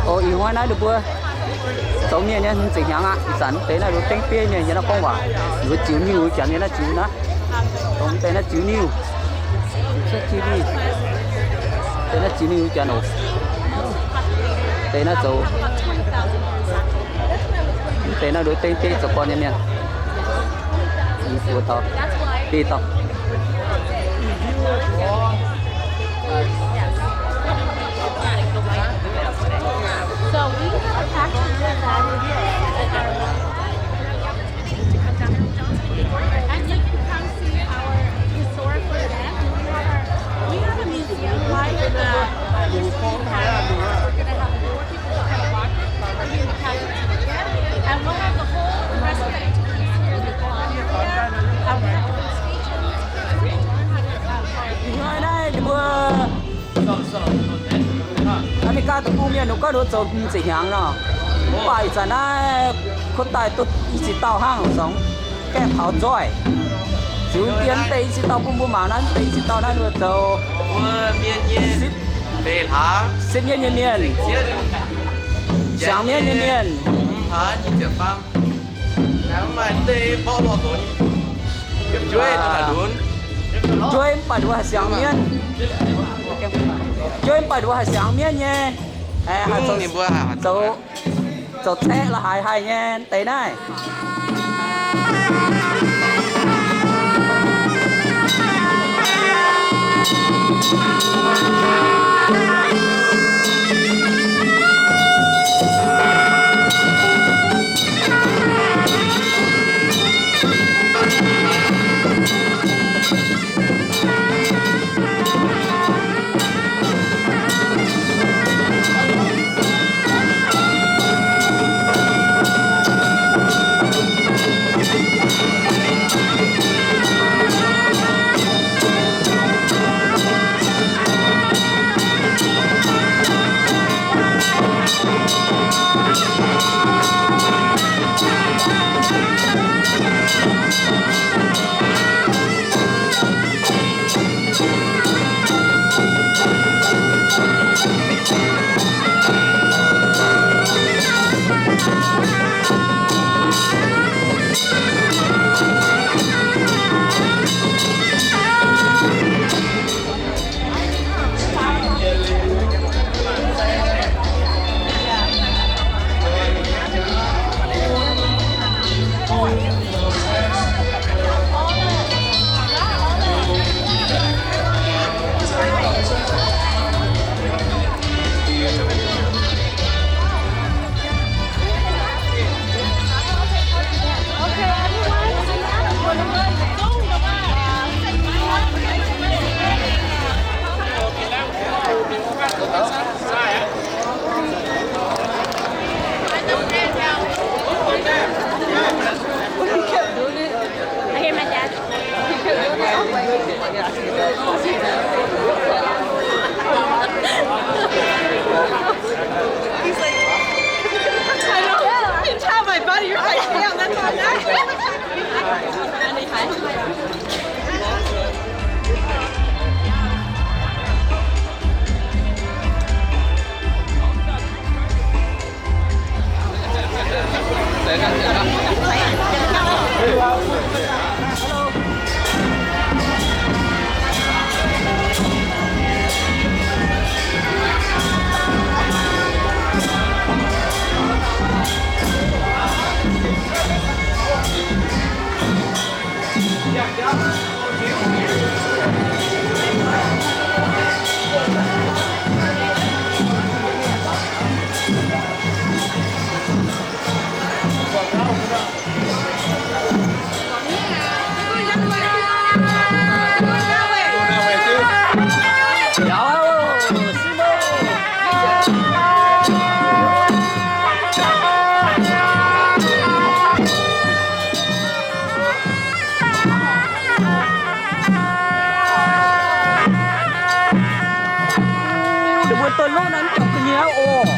Oc, ih hnoi naaiv ninh mbuo zoux mienh nyei hmz ziepc hnyangx aqv. Ih zanc deix naaiv nduov dengv bieiv mienh nyei naaiv gorngv waac, nduov ziux niuh wuov janx nyei naaiv ziux naaiv. Dongh deix naaiv ziux niuh, deix naaiv ziux niuh wuov janx oc. Deix naaiv zoux, deix naaiv nduov dengv bieiv zoux gorn nyei mienh. Mbuo taux, biei dauh. So we have a factory here that is, and you can come see our historical event. We have our, we have a museum right in the, uh, we're gonna have a board. And we'll have the whole rest of the activities here, the Guam area. Uh, we have different stations. Ih hnoi naaiv ninh mbuo America deic-bung mienh ninh gorngv ninh mbuo zoux hmz ziepc hnyangx nor. Mv baac ih zanc naaiv kuv daaih duqv i cin dauh hnangv, zoux gaengh taux nzoih. Ziux dien deix i cin dauh bun mbuo mangc naaiv, deix i cin dauh naaiv ninh mbuo zoux sipv mienv nyei mienh, siangx mienv nyei mienh. Njueiv mv baac ninh mbuo haih siangx mienv. Njueiv mv baac ninh mbuo haih siangx mienv nyei. Zoux, zoux caeqv la'haaix haih nyei deix naaiv. He's like, I know. You can tell my buddy, you're like, damn, that's all that. Ninh mbuo dongh lov naaiv mv dungx ga'nyiec oc.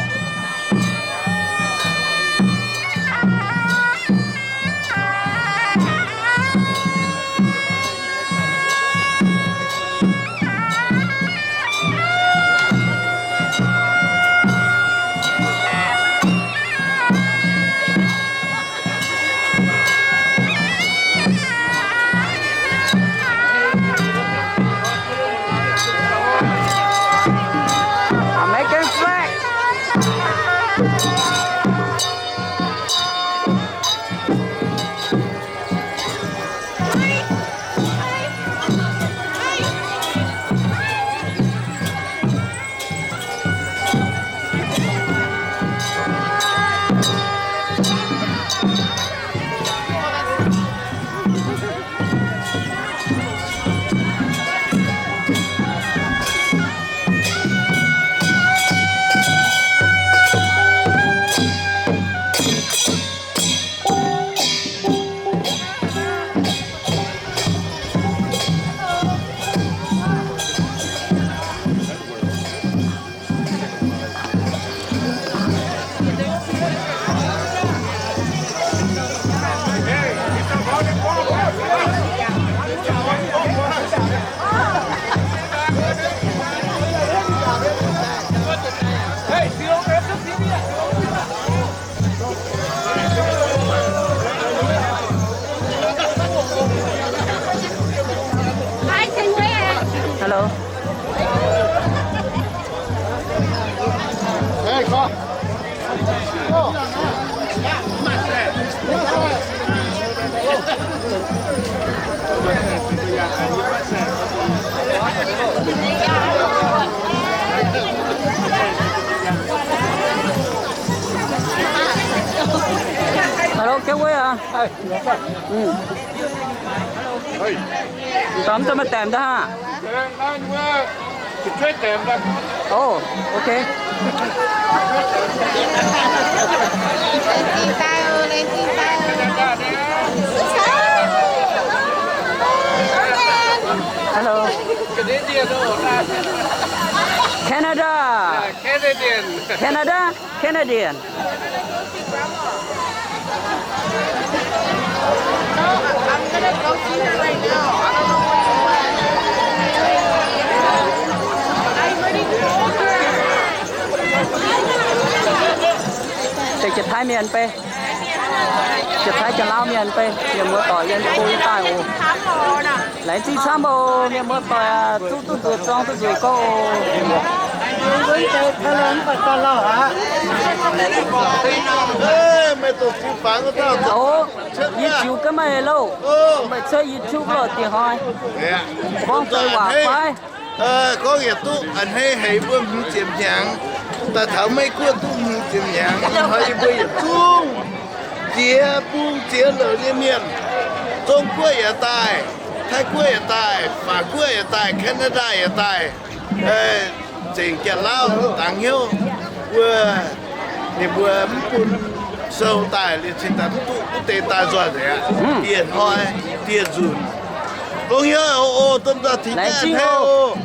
Hello. Hey, come. Hello, Kiau Wei aac. Deix mv deix maaih deix daaih haah? Oh, okay. Hello. Canada. Canadian. Canada. Canadian. Deix Janx-Taiv mienh beiv, Janx-Taiv Janx-Lauv mienh beiv, mienh muoz-doic yiem go yiem daaih oc. Laengz zingh camv oc, mienh muoz-doic aac, zuqv duqv nzueic, zorng duqv nzueic gorngv oc. Oc, yie ziux gaax meih loh, meih cuotv YouTube loh diex hnoi, gorngv deix waac fai? Gorngv yietc duqv a'hneiv haic mbuo hmz ziepc hnyangx, daaih taux Meiv Guoqv duqv hmz ziepc hnyangx, ih hnoi yie mbuo yietc zungv jiex bung jiex louc nyei mienh, Zong Guoqv yaac daaih, Taiv Guoqv yaac daaih, Faac Guoqv yaac daaih, Canada yaac daaih. Zengc Janx-Lauv dangx hnyouv wuov, ninh mbuo mv bun sou daaih liuz cingx daaih mv duqv wuov deix daaih nzoih nzengc aqv. Dieh hnoi, dieh nzunc. Longx hnyouv oc, domh nzoih tengx jienv a'hneiv oc.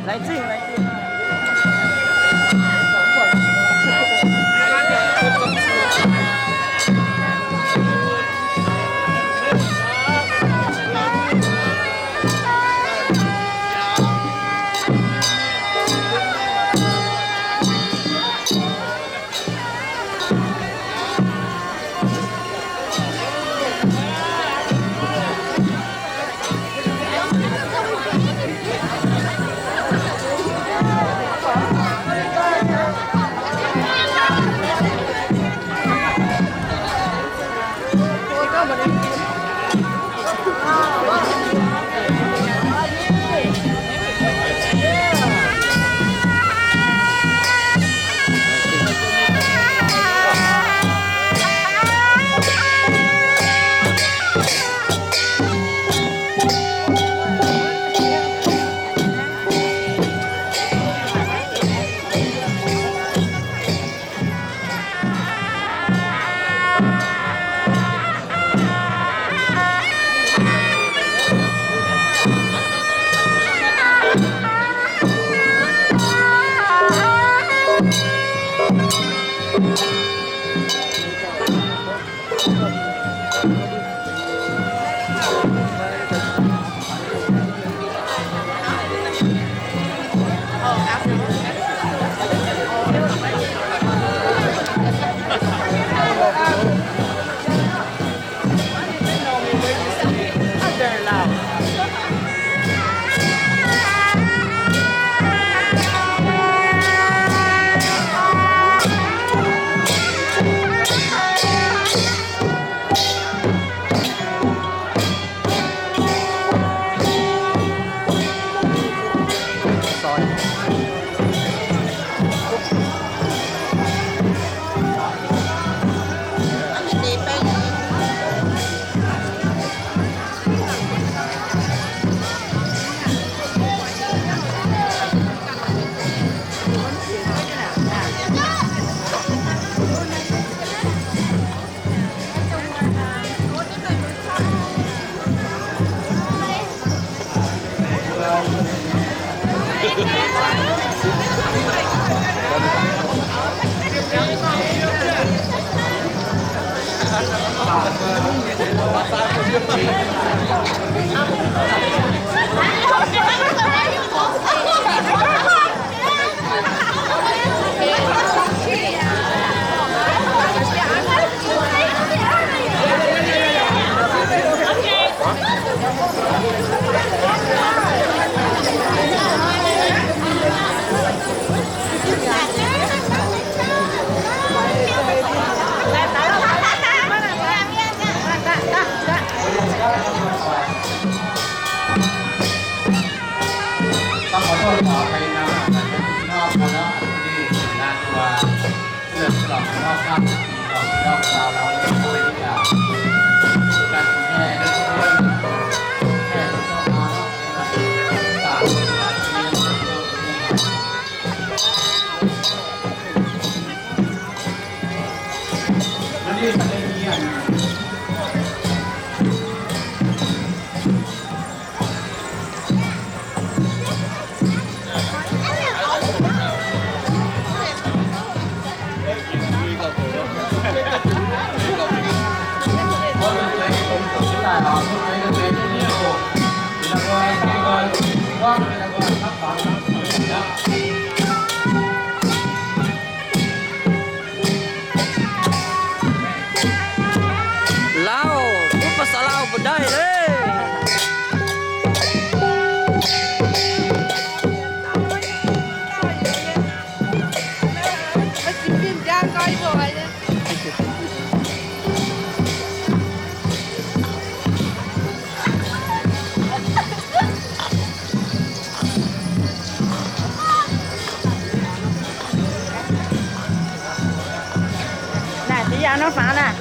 Jaa nor faaux naaiv.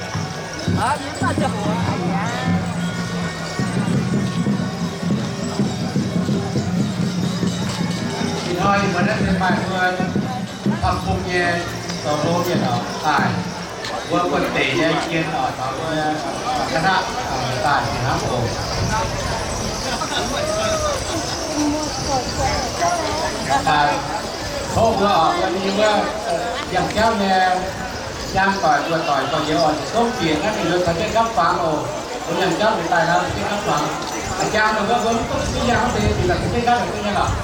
Ih hnoi mbuo naaiv se maaih mbuo Bang Bung nyei zoux hlo mienh oc daaih, mbuo buonv-deic nyei jien oc, taux mbuo ga'naaiv daaih fih hnangv oc. Tov mbuo oc, mbuo yiem wuov yangh jauv nyei jang doic, mbuo doic gorx-youz oc, yietc zungv bieqc naaiv mingh liuz taux jienv nqapv fangx oc. Mbuo yangh jauv liuz daaih naaiv jienv nqapv fangx. A'jang ninh mbuo mbuo mv duqv duqv yangh deix, ninh la'kuqv jienv nqapv deix nyei lorqc.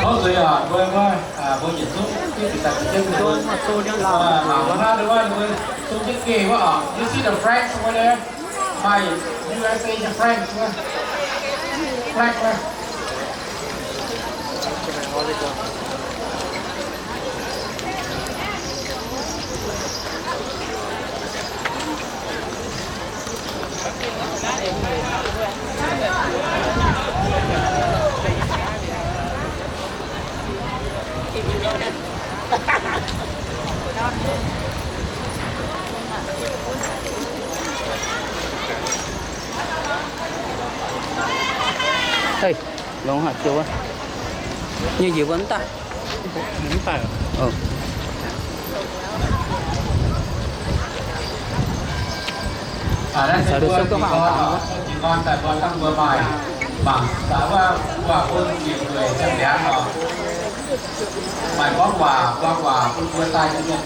Tov zuiz oc, mbuo, mbuo, mbuo yietc zungv duqv daaih jienv mbuo, mangc haaix wuov ninh mbuo zungv jienv geh wuov oc. You see the flags over there? Maaih U S A nyei flag wuov. Flag wuov. Hei, longx haic, ziouc wuov. Nyei njiec mbuo mv daaih. Mv daaih. Caux duqv souv gorngv haaix dangx wuov. Dangh mbuo maaih mangc gaax wuov, wuov bun njiec nzueic ziangh ndiangx oc. Maaih gorngv waac, buangh waac bun mbuo daaih nyei mienh,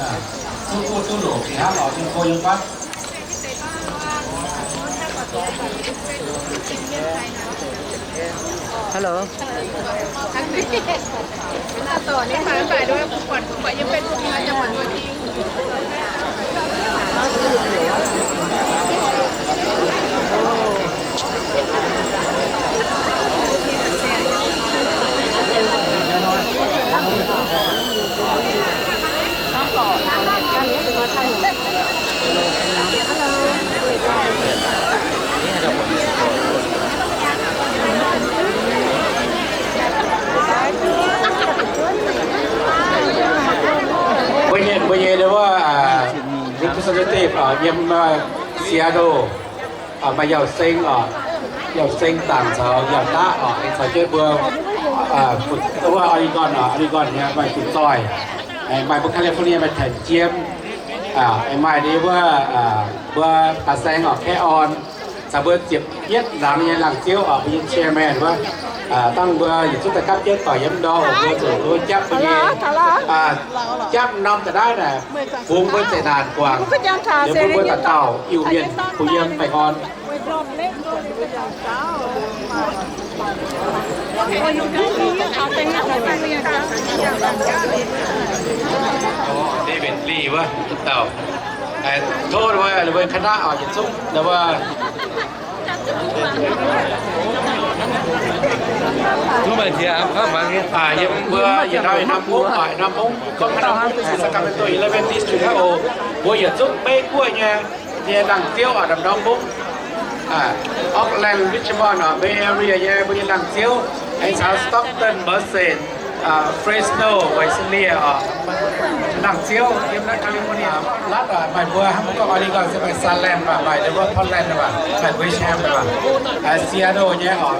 duqv duqv duqv loc fih hnangv oc, yiem go yiem fatv. Hello. Mbuo nyei, mbuo nyei wuov, representative yiem Seattle, maaih Yauh Seng oc, Yauh Seng Dangc caux Yauh Daqv oc, aengx caux jienv mbuo wuov Oregon oc, Oregon nyei maaih Fin-Zoih, maaih mbuo California maaih Tengx Jiem, aengx maaih ndie wuov mbuo Baac Saeng oc, Kaeqv Orn, caux mbuo ziepc yietv laangz nyei laangz ziouv oc, mbuo nyei chairman wuov, dangh mbuo yietc zungv daaih gapv jienv doic yiem ndorm oc, mbuo zuqc mbuo japv mbuo nyei, japv norm da'naaiv naaic, fungx mbuo zeqc naanc guangc, liuz bun mbuo dauh dauh Iu-Mienh bun yiem baengh orn. David Lee wuov dauh, tov wuov, wuov คณะ oc, yietc zungv wuov. Yiem mbuo yietc dauh norm mungv, norm mungv gorngv norm mungv Sacramento Eleven District hnangv oc. Mbuo yietc zungv Meiv Guoqv nyei, nyei laangz ziouv oc, norm mungv, Oakland, Richmond oc, Bay Area nyei mbuo nyei laangz ziouv, aengx caux Stockton, Merced, Fresno, Visalia oc, laangz ziouv yiem naaiv California. Latv oc, maaih mbuo hnangv gorngv Oregon se maaih Salem, maaih ndie wuov Portland, maaih Birmingham, maaih Seattle nyei oc,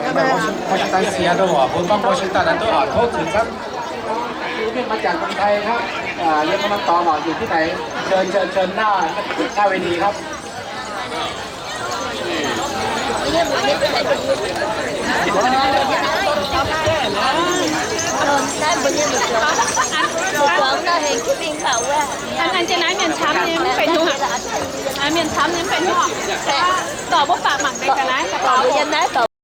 Washington, Seattle oc, mbuo gorngv Washington naaiv duqv oc, tov zuiz camv. Mienh maaih jangx dongh Taiv hnangv, yiem norm dorngx oc, zuqc jienv naaic, chen chen chen naaiv, naaiv เวที ครับ. An, an jienv naaiv mienh camv nyei mv fai hnyouv aqv. Mienh camv nyei mv fai hnyouv aqv. Dorh mbuo baac mangc deix ga'naaiv, dorh mbuo yiem naaiv dorh.